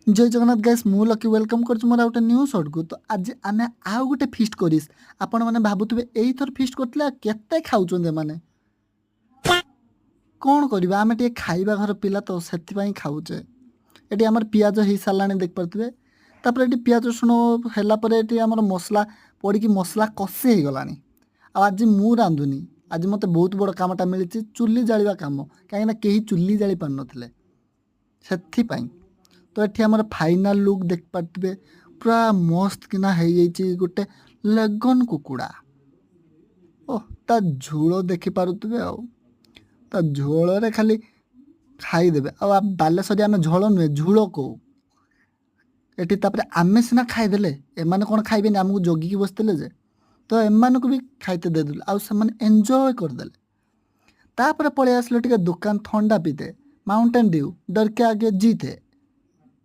ଜୟ Jagannath guys, ମୁଁ lucky welcome କରୁଛି ମୋର ଆଉ ଗୋଟେ ନ୍ୟୁ ସର୍ଟକୁ। ତ ଆଜି ଆମେ ଆଉ ଗୋଟେ ଫିଷ୍ଟ କରିସ୍। ଆପଣମାନେ ଭାବୁଥିବେ, ଏଇଥର ଫିଷ୍ଟ କରିଥିଲେ ଆଉ କେତେ ଖାଉଛନ୍ତି ଏମାନେ। କ'ଣ କରିବା, ଆମେ ଟିକେ ଖାଇବା ଘର ପିଲା ତ, ସେଥିପାଇଁ ଖାଉଛେ। ଏଠି ଆମର ପିଆଜ ହେଇସାରିଲାଣି, ଦେଖିପାରୁଥିବେ। ତାପରେ ଏଠି ପିଆଜ ରସୁଣ ହେଲା ପରେ ଏଠି ଆମର ମସଲା ପଡ଼ିକି ମସଲା କଷି ହେଇଗଲାଣି। ଆଉ ଆଜି ମୁଁ ରାନ୍ଧୁନି, ଆଜି ମୋତେ ବହୁତ ବଡ଼ କାମଟା ମିଳିଛି, ଚୁଲି ଜାଳିବା କାମ। କାହିଁକିନା କେହି ଚୁଲି ଜାଳି ପାରୁନଥିଲେ, ସେଥିପାଇଁ। ତ ଏଠି ଆମର ଫାଇନାଲ୍ ଲୁକ୍ ଦେଖିପାରୁଥିବେ, ପୁରା ମସ୍ତ କିନା ହେଇଯାଇଛି ଗୋଟେ ଲେଗନ କୁକୁଡ଼ା। ଓହ, ତା ଝୋଳ ଦେଖିପାରୁଥିବେ, ଆଉ ତା ଝୋଳରେ ଖାଲି ଖାଇଦେବେ। ଆଉ ବାଲେଶ୍ୱରୀ ଆମେ ଝୋଳ ନୁହେଁ, ଝୁଳ କହୁ ଏଠି। ତାପରେ ଆମେ ସିନା ଖାଇଦେଲେ, ଏମାନେ କ'ଣ ଖାଇବେନି? ଆମକୁ ଜଗିକି ବସିଥିଲେ ଯେ, ତ ଏମାନଙ୍କୁ ବି ଖାଇତେ ଦେଇଦେଲୁ ଆଉ ସେମାନେ ଏନ୍ଜୟ କରିଦେଲେ। ତାପରେ ପଳେଇ ଆସିଲେ ଟିକେ ଦୋକାନ ଥଣ୍ଡା ପିଇତେ, ମାଉଣ୍ଟେନ୍ ଡ୍ୟୁ, डर के आगे जीत है।